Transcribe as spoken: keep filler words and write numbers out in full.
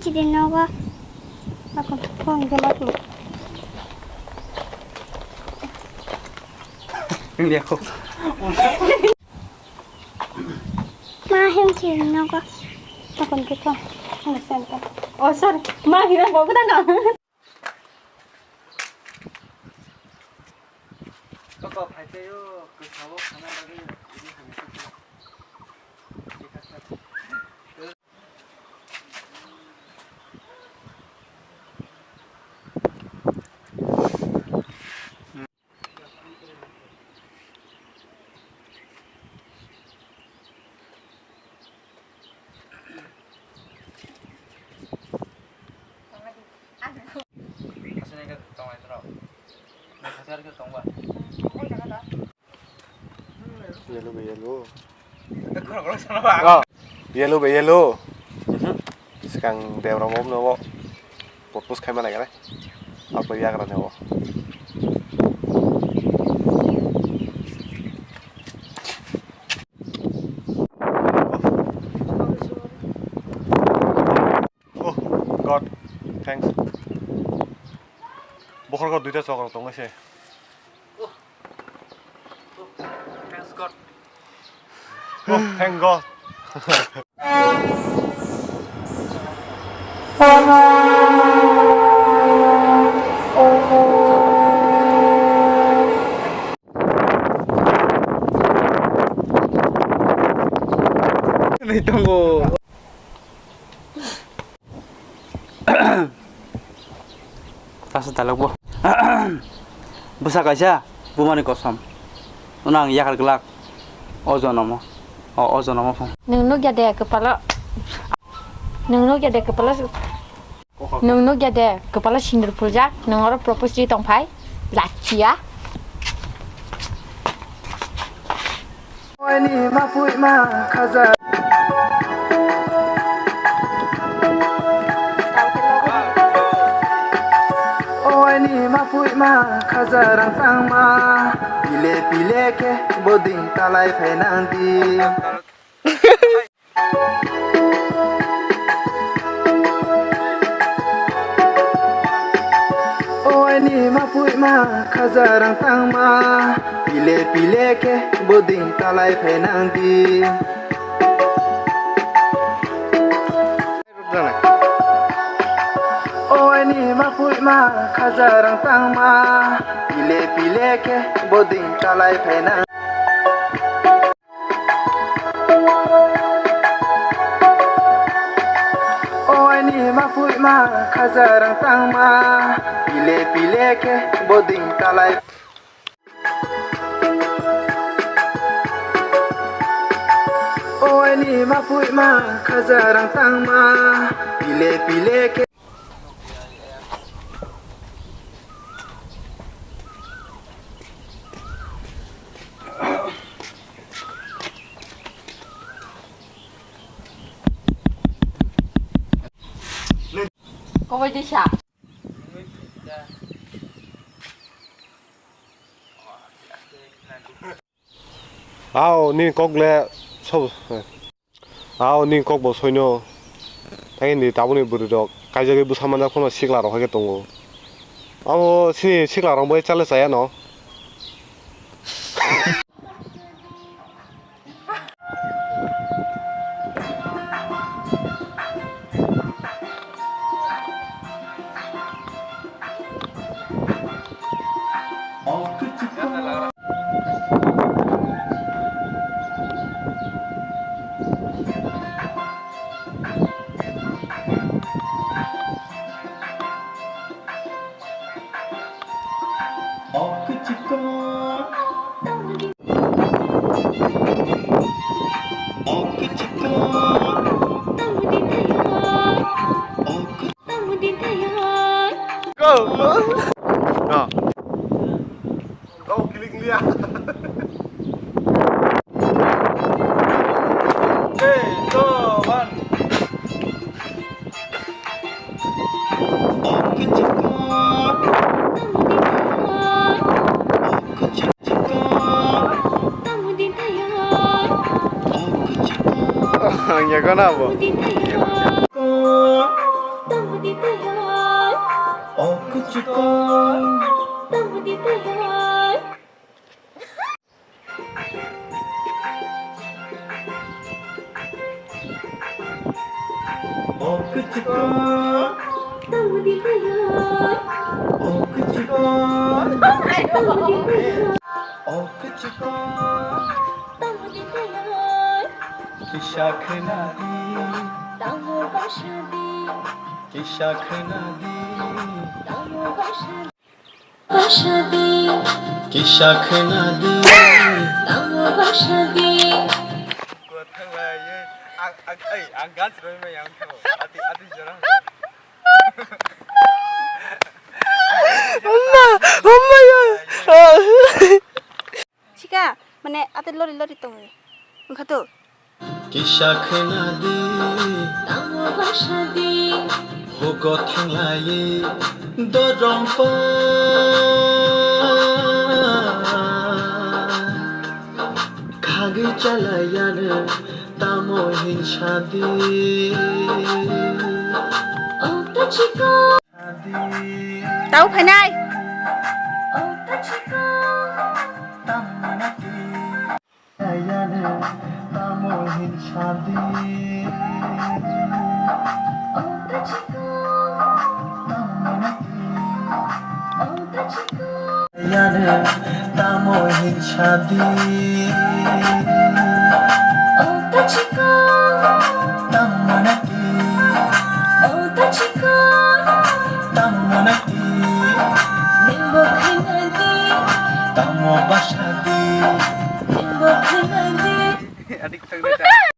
Chidi nogo. Ako phone ke mati. India ko. Ma hem chidi nogo. Ako ke phone. Oh, sorry. Ma hina ko kudang ka. Koko phaikhe o kwchao khana bagwi ini hamya khe. Aswk nai khe tongnai norok. Nai khachi ar khe tongba. Yellow bai yellow. Khorok khorok sana ba. Oh, yellow bai yellow. Mhm. Swkang debra mom no propose khaima nai gare. Abo yagra ne o. Oh God, thanks. Bokhorok duita chokro tongo se. Oh, thanks God. Oh, thank God. Ni tongo. Tasa talok bo. Bwsa kaisa bumani kosom. Uno ang yakar glak. O jonomo. O, o jonomo phung. Nwng nukya de kwpalo. Nwng nukya de kwpalo. Nwng nukya de kwpalo sindur phuljak. Nwng oro propose ri tongphai. Lachiya. Oini ma phuima khaja. Oini ma phuima khaja rang tangma. Pile pile khe boding talai phainang di. Oini ma phuima khaja rang tangma, pile pile khe boding talai phainang di. Oini ma phuima khaja rang tangma, pile pile khe boding talai phainang. Oini ma phuima khaja rang tangma, pile pile khe boding talai. Oini ma phuima khaja rang tangma, pile pile khe. Koboi disa. Ao, nini kok le sob. Ao, nini kok bo soino. Tei ni tabukni bwrwi rok kaijagwi bwsa manjak phano sikla rok hai khe tongo. Abo sini sikla rok bai chale chaya no. Go! No. Go, kilik liya. Hey, go, one. Ang ya kana bo. O kuchukon. O kuchukon. O kuchukon. O kuchukon. Kisa khwnadi. Kisa khwnadi. Kisa khwnadi. Ang, ang, ei, ang gan sroi ma yang tho. Ati, ati jora. Amma, amma ya. Sika, mane ate lori lori tongo. Wngkha to? Kisa khwnadi. Tamo basadi. Hugo thanglai dorong pa. Khagwi chalayano tamo hinsadi. Tau phainai. Tamo hinsadi. Tamo nati. Tamo nati. Tamo basadi. Adik thang dai ta.